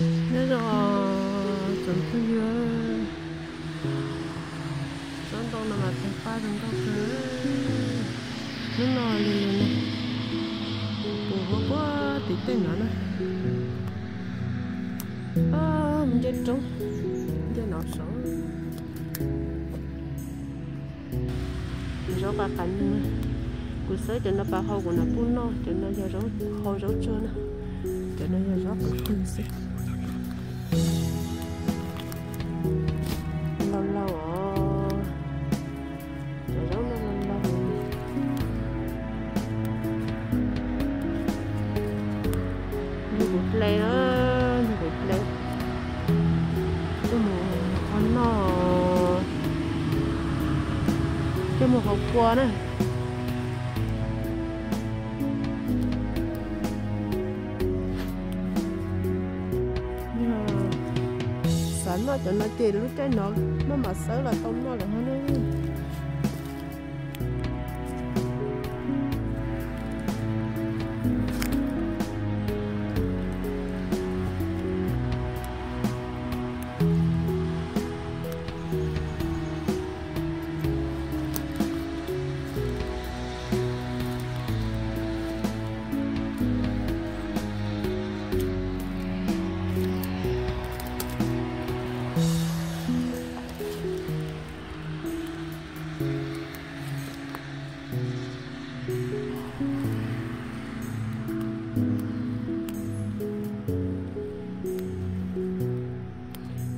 Nyob zoo tsoom phooj ywg, tsob ntoo no mas txog paj zoo nkauj kawg. Hnub no lug lug no, pus huab puag tim tej no na. Nce roob, nce no saud. Zaub qas qas nug, kuv xawb cov no pas hau kuv nam puj noj, cov no yog hau zaub tsuag na, cov no yog zaub qas qas xwb. Laus laus os, cov zaub no laus laus. Nug kuv ple na, nug kuv ple. Coj mus hau noj, coj mus hau kua na. Yog xav noj cov no ces lub caij no maj mam xawb los tau noj lawm hab na.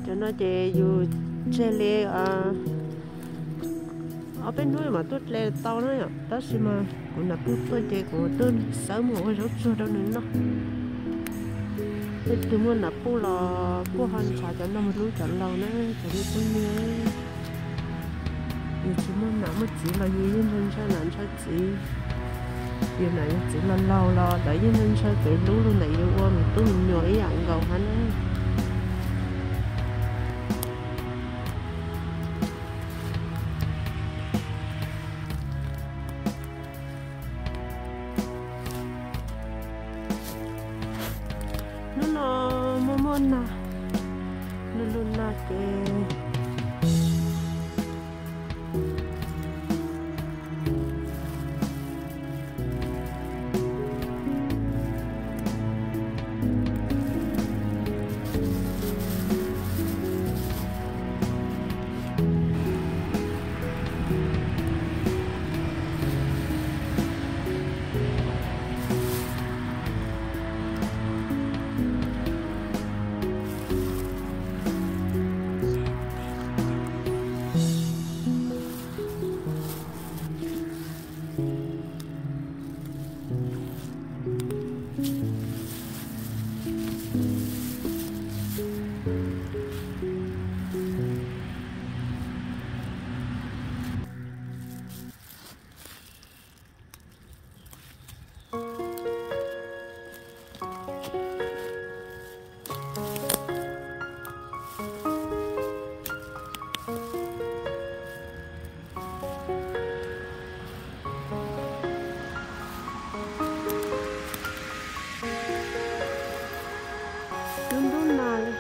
Cov no ces yus tseg li ob peb hnub mam tuaj ple tau na yom, tab sis mas kuv nam puj tuaj ces kuv tuaj xawb mus ua zaub tsuag rau nws noj. Leej twg muaj nam puj los kuj ho nrhav cov no mus hlub cov laus na, cov me tub me nyuam. Yus tsis muaj nam muaj txiv los yus yeej ntshaw ntshaw nam ntshaw txiv. Yus nam yus txiv los laus los lawv yeej ntshaw ntshaw kev hlub lug ntawm yus ua me tub me nyuam ib yam nkaus hab na. Hnub no muaj muaj nag, lug lug nag ces Ntub ntub nag li.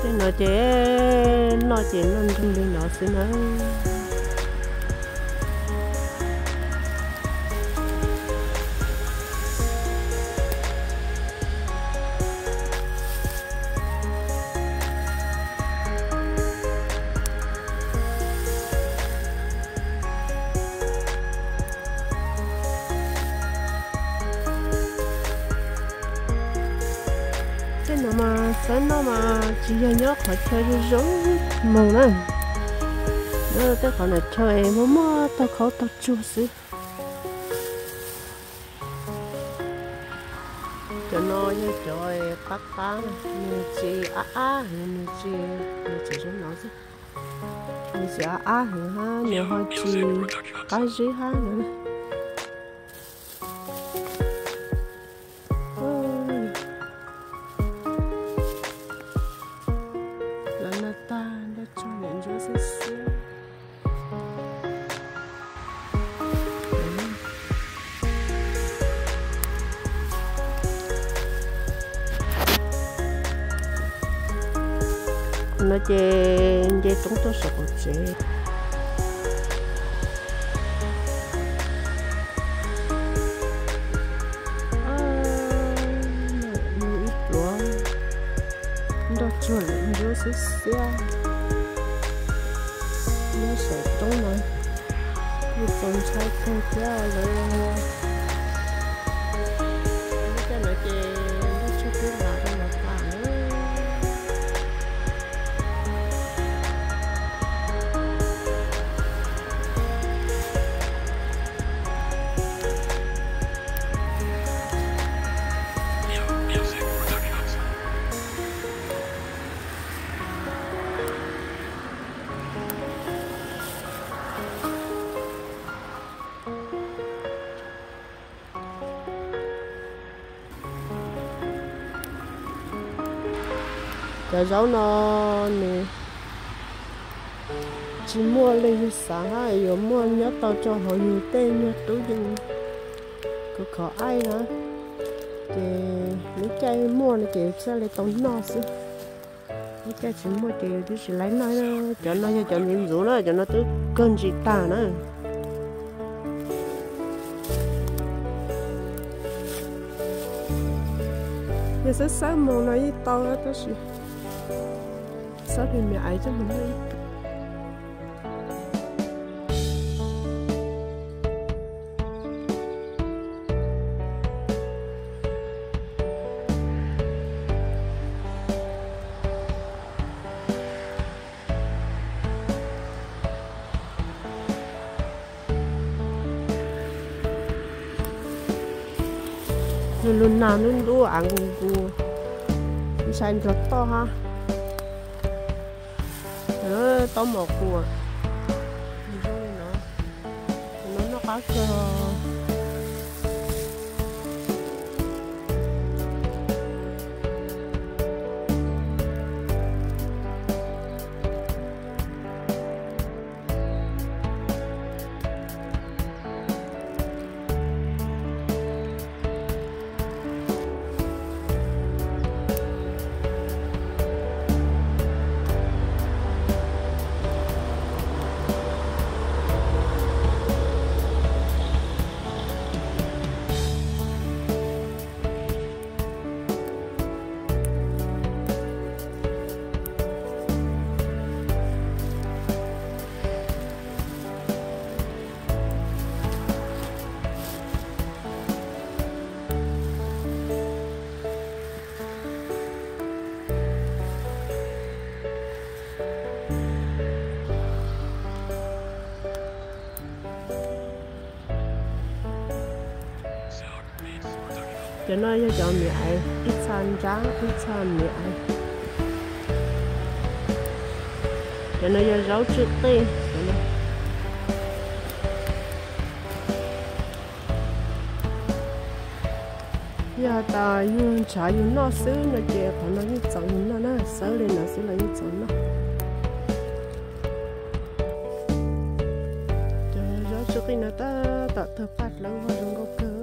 Tej no ces noj ces noj nrug li no xwb na. Tej no mas xawb noj mas tsis yog nyob qhov chaw zoo zoo mus na. Nyob tej qhov nam chaw muaj muaj tog khaub tog tsuag xwb. Cov no yog cov qab qab, nws tsis ab ab, nws tsis No xwb. Nws tsis ab ab heev hab, nws ho tsis qab zib hab no. Lawv no tag nrho tsuag ntsuab xiab xiab. No ces nce roob tuaj saum qaum tsev. Ib pluav nroj tsuag ntsuab xiab xiab nyob saum roob no, kuj txaus ntshai kawg thiab lawm. Lub caij no ces nroj tsuag twb hlav rau nram tas lawm. Cov zaub no nws tsis muaj li yus xav hab, yuav muaj nyob tau rau hauv yus tej nyuag tub yees khov khov aib na. Ces lub caij muaj no ces thiaj li tau noj xwb. Lub caij tsis muaj ces twb tsis laib noj. Cov no yog cov ntxuv ntxuv na, cov no twb kawg ntsis tag na. Yog xab xab moog no yeej tau tab sis xab li me aiv coj moog noj ib Lug lug nag ntub ntub av nkus nkus, ntshai nrog toj hab. Taub mom quas, no noj qab kawg. Cov no yog cov miv aiv, ib txha nrab ib txha miv aiv. Cov no yog zaub tswj qij. Yog tas yug ntshav yug noj xwb no ces qhov no yeej txaus yug noj na, xawb li no xwb los yeej txaus noj. Cov zaub tswj qij no tab tom tawg paj dlawb ua zoo nkauj kawg.